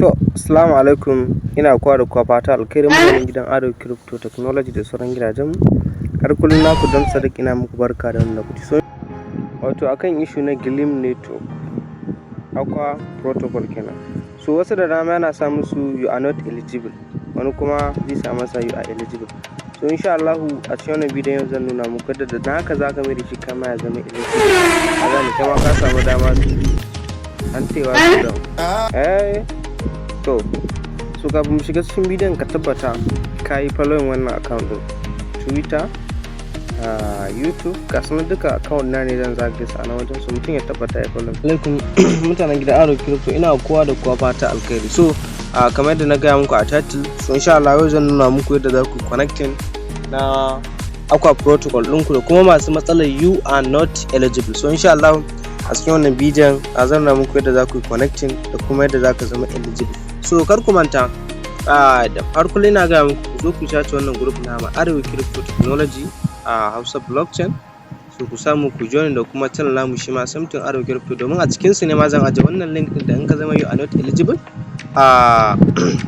To, assalamu alaikum. Ina kowa da kowa fata alkhairi, mutanen gidan Ado Crypto Technology da sauran gidajen mu. Har kullum naku Don Sadiq, ina muku barka da wannan lokaci. So, wato akan issue na Gleam Network, Aqua Protocol kenan. So wasu da dama yana sa musu "You are not eligible", wani kuma zai sa masa "You are eligible". So insha Allahu a cikin wannan bidiyon zan nuna muku yadda da haka za ka mai da shi kama ya zama eligible. A gane kai ma ka samu dama an cewa su da to. So kafin mu shiga cikin bidiyon, ka tabbata ka yi following wannan account din, Twitter, YouTube, ga sunan duka account na ne zan zagaye su a nan wajen. So mutum ya tabbata ya follow. Alaikum mutanen gidan Aro Crypto, ina kowa da kowa fata alkhairi. So kamar yadda na gaya muku a title, so insha Allah yau zan nuna muku yadda za ku connecting na Aqua Protocol ɗinku da kuma masu matsalar "You are not eligible". So insha Allah a cikin wannan bidiyon a zan nuna muku yadda za ku yi connecting da kuma yadda za ka zama eligible. So kar ku manta, da farko ina gaya muku, ku zo ku search wannan group na Arewa Crypto Technology a Hausa Blockchain. So ku samu ku join da kuma channel namu, shi ma something Arewa Crypto, domin a cikin su ne ma zan aje wannan link din da in ka zama "You are not eligible" a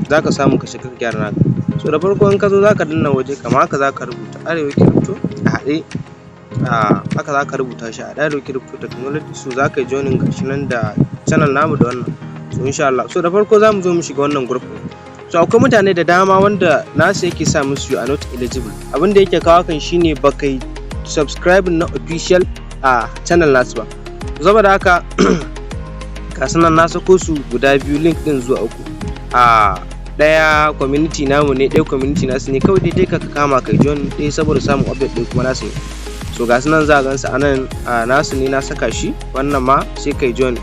za ka samu ka shiga ka gyara naka. So da farko in ka zo, za ka danna waje kamar haka, za ka rubuta Arewa Crypto a haɗe, a haka za ka rubuta shi a Arewa Crypto Technology. So za ka yi joining, gashi nan da channel namu da wannan. So insha Allah, so da farko za mu zo mu shiga wannan group ɗin. So akwai mutane da dama wanda nasu yake sa musu "You are not eligible". Abin da yake kawo hakan shine baka yi subscribe na official a channel nasu ba. Saboda haka ga su nan na sako su guda biyu, link ɗin zuwa uku. A ɗaya community namu ne, ɗaya community nasu ne. Kawai dai ka kama kai join ɗaya saboda samun update, ɗaya kuma nasu ne. So ga su nan za a gansu a nan, nasu ne na saka shi. Wannan ma sai kai join.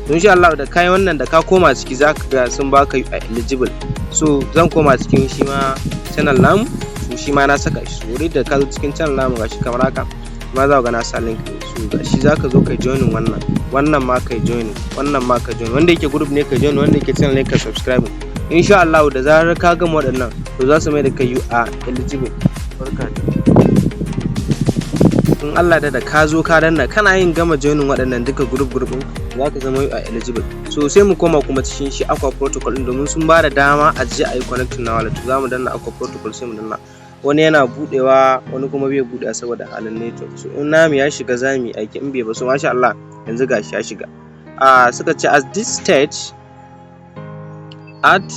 To insha Allah da kai wannan, da ka koma ciki, za ka ga sun baka "eligible". So zan koma cikin shi ma channel namu. So shi ma na saka shi. So da ka zo cikin channel namu, gashi kamar haka ma za ka ga na sa link ne. So gashi za ka zo kai joining wannan, wannan ma kai joining, wannan ma ka join. Wanda yake group ne ka join, wanda yake channel ne ka subscribe. Insha Allah da zarar ka gama waɗannan, to za su mai da kai "You are eligible". Barka da in Allah da ka zo ka danna, kana yin gama joining waɗannan duka group group ɗin, za ka zama "You are eligible". So sai mu koma kuma cikin shi Aqua Protocol ɗin, domin sun ba da dama a je a yi connecting na wallet. Za mu danna Aqua Protocol, sai mu danna. Wani yana buɗewa, wani kuma bai buɗewa saboda halin network. So in namu ya shiga, za mu yi aiki, in bai ba. So masha Allah, yanzu gashi ya shiga. Suka ce at this stage at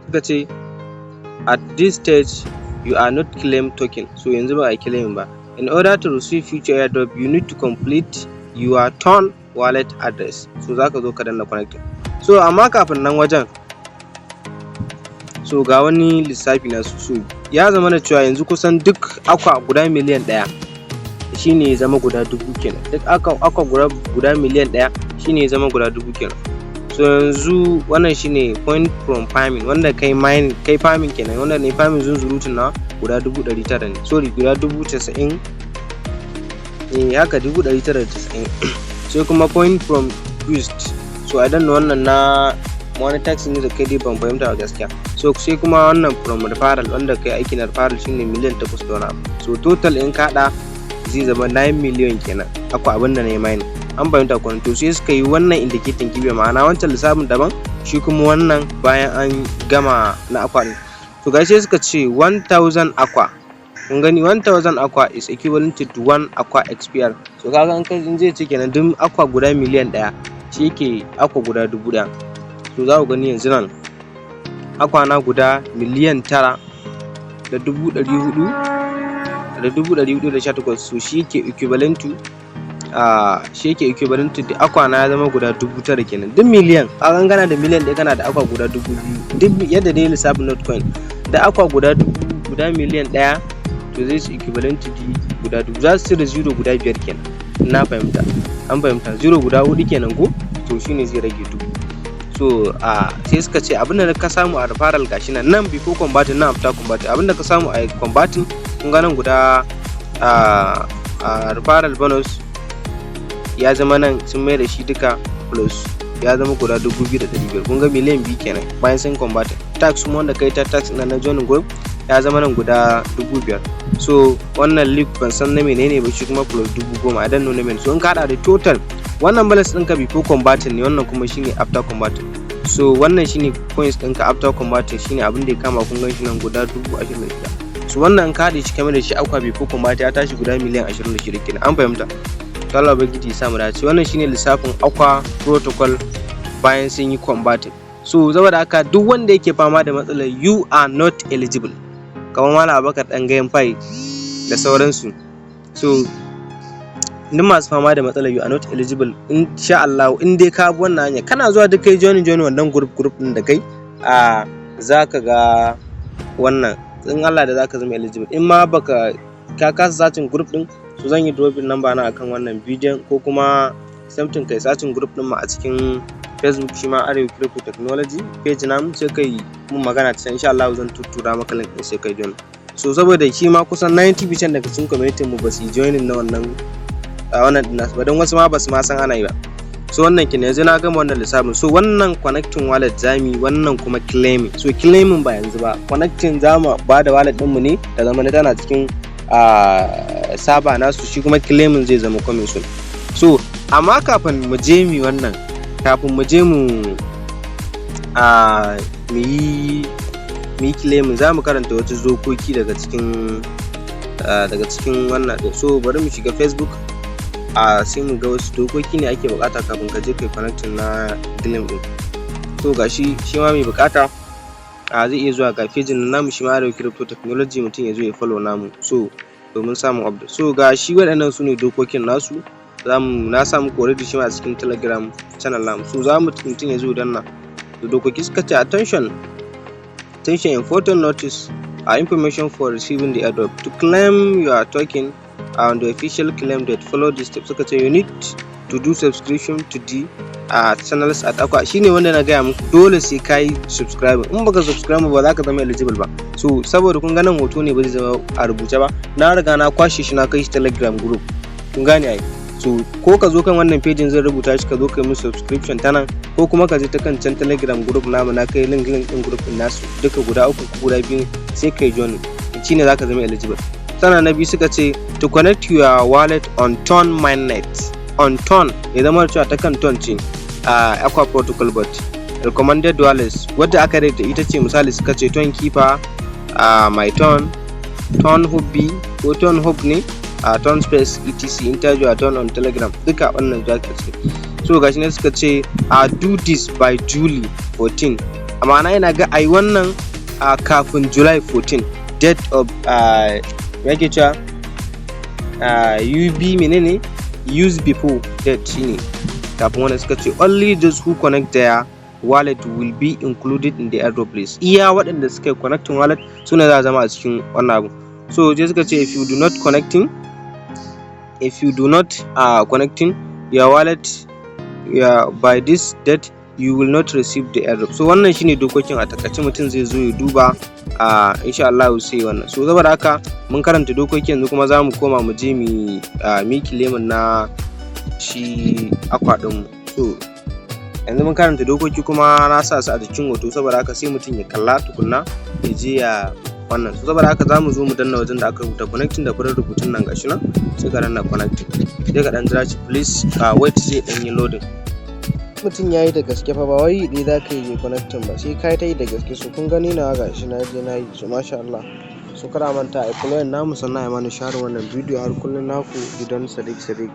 suka ce at this stage you are not claim token. So yanzu ba a claim ba. In order to receive future airdrop, you need to complete your TON wallet address. So zaka zo ka danna connecting. So amma kafin nan wajen, so ga wani lissafi na su. So ya zama na cewa yanzu kusan duk Aqua guda 1,000,000 shine ya zama guda 1000 kenan. Duk Aqua guda 1,000,000 shine ya zama guda 1000 kenan. So yanzu wannan shine point from farming, wanda kai mining, kai farming kenan. Wanda ne farming zunzurutun na guda 900,000 ne, sorry, guda 90,000 eh, haka, 990,000. Sai kuma point from boost. So I don't know, wannan na wani task ne da kai dai ban fahimta ba gaskiya. So sai kuma wannan from referral, wanda kai aiki na referral, shine 8 miliyan da wani abu. So total in ka haɗa zai zama 9 million kenan akwai abin da na yi mining. An fahimta ko? To sai suka yi wannan indicating kibiya, ma'ana wancan lissafin daban, shi kuma wannan bayan an gama na Aqua ɗin. To gashi suka ce 1000 Aqua, kun gani, 1000 Aqua is equivalent to 1 Aqua XPR. So kaga in ka in zai ce kenan duk Aqua guda 1,000,000 shi yake Aqua guda 1000. To za ku gani yanzu nan Aqua na guda 9,400,418. So shi yake equivalent to da Aqua na ya zama guda 9000 kenan duk miliyan. Kaga in kana da 1,000,000 kana da Aqua guda 2000. Duk yadda dai lissafin Notcoin da Aqua guda dubu guda 1,000,000, to zai su equivalent to guda 1000. Za su cire zero guda biyar kenan, na fahimta, an fahimta, zero guda huɗu kenan ko? To shine zai rage dubu. So sai suka ce abin da ka samu a referral, gashi nan, nan before converting, nan after converting. Abin da ka samu a converting, kun ga nan guda a referral bonus ya zama nan sun mai da shi duka plus, ya zama guda 2500. Kun ga 2,000,000 kenan bayan sun converting. Task kuma wanda kai ta task na joining group ya zama nan guda 5000. So wannan leak ban san na menene ba, shi kuma plus 10,000, I don't know na menene. So in ka hada da total Wannan balance ɗinka before converting ne, wannan kuma shine after converting. So wannan shine coins ɗinka after converting, shine abin da ya kama. Kun gan shi nan guda 26,000. So wannan in ka haɗe shi kamar da shi Aqua before converting, ya tashi guda miliyan 26 kenan. An fahimta? To, Allah Ubangiji ya sa mu dace. Wannan shine lissafin Aqua Protocol bayan sun yi converting. So saboda haka, duk wanda yake fama da matsalar "you are not eligible", kamar Malam Abubakar ɗan gayan fai da sauransu, so duk masu fama da matsalar "you are not eligible", insha Allah in dai ka bi wannan hanya, kana zuwa duk kai joining wannan group group ɗin da kai a zaka ga wannan, in Allah da zaka zama eligible. In ma baka ka kasa searching group ɗin, so zan yi dropping number na akan wannan bidiyon, ko kuma something, kai searching group ɗin mu a cikin Facebook, shi ma Arewa Crypto Technology page namu, sai kai mun magana ta, insha Allah zan tuttura maka link ɗin, sai kai join. So saboda shi ma kusan 90% daga cikin community mu ba su yi joining na wannan wannan ɗin nasu ba, don wasu ma ba su ma san ana yi ba. So wannan kenan. Yanzu na gama wannan lissafin. So wannan connecting wallet zamu yi, wannan kuma claiming. So claiming ba yanzu ba, connecting zamu ba da wallet ɗinmu ne ta zama tana cikin server nasu, shi kuma claiming zai zama coming soon. So amma kafin mu je mu wannan, kafin mu je mu yi claiming, za mu karanta wasu dokoki daga cikin wannan ɗin. So bari mu shiga Facebook a sai mu ga wasu dokoki ne ake buƙata kafin ka je kai connecting na Gleam ɗin. So gashi, shi ma mai buƙata a zai iya zuwa ga page namu, shi ma Arewa Crypto Technology, mutum ya zo ya follow namu, so domin samun update. So ga shi, waɗannan su ne dokokin nasu. Zamu na sa muku already shi ma a cikin Telegram channel namu. So za mu mutum ya zo ya danna dokoki. Suka ce, "Attention, attention, important notice, information for receiving the airdrop. To claim your token on the official claim date, follow this step." Suka ce you need to do subscription to the channels at Aqua. Shine wanda na gaya muku, dole sai ka yi subscribe. In baka subscribe ba, za ka zama eligible ba. So saboda kun ga nan hoto ne, ba zai zama a rubuce ba. Na riga na kwashe shi, na kai shi Telegram group, kun gane ai. So ko ka zo kan wannan page zan rubuta shi, ka zo ka yi musu subscription ta nan, ko kuma ka je ta kan can Telegram group namu, na kai link din group din nasu duka guda uku ko guda biyu, sai kai join, shine zaka zama eligible. Sannan na biyu suka ce to connect your wallet on TON mainnet, on TON, ya zama cewa ta kan TON ce a Aqua Protocol bot. Recommended wallets wadda aka da ita ce, misali suka ce Ton Keeper, my TON, TON Hubby ko TON Hub ne, a TON Space, etc. Interview a TON on Telegram, duka wannan za ka ce. So gashi ne, suka ce a do this by July 14, amma na yana ga ai wannan a kafin July 14 date of yake cewa UB menene use before date, shine kafin wannan. Suka ce only those who connect their wallet will be included in the airdrop list. Iya waɗanda suka yi connecting wallet su ne za a zama a cikin wannan abu. So sai suka ce if you do not connecting your wallet by this date, you will not receive the airdrop. So wannan shine dokokin a takaice. Mutum zai zo ya duba a insha Allah sai wannan. So saboda haka mun karanta dokoki, yanzu kuma za mu koma mu je mu mi claiming na shi Aqua ɗin mu. So yanzu mun karanta dokoki, kuma na sa su a jikin hoto, saboda haka sai mutum ya kalla tukunna ya je ya wannan. So saboda haka za mu zo mu danna wajen da aka rubuta connecting da farin rubutun nan. Gashi nan, sai ka danna connecting, sai ka dan jira shi. Please wait, zai dan yi loading. Mutum ya yi da gaske fa, ba wai ɗaya za ka yi connecting ba, sai ka yi ta yi da gaske. So kun gani nawa, gashi na je na yi. So masha Allah. So kada manta a following namu, sannan a mana share wannan bidiyo. Har kullum naku, gidan Sadiq Sadiq.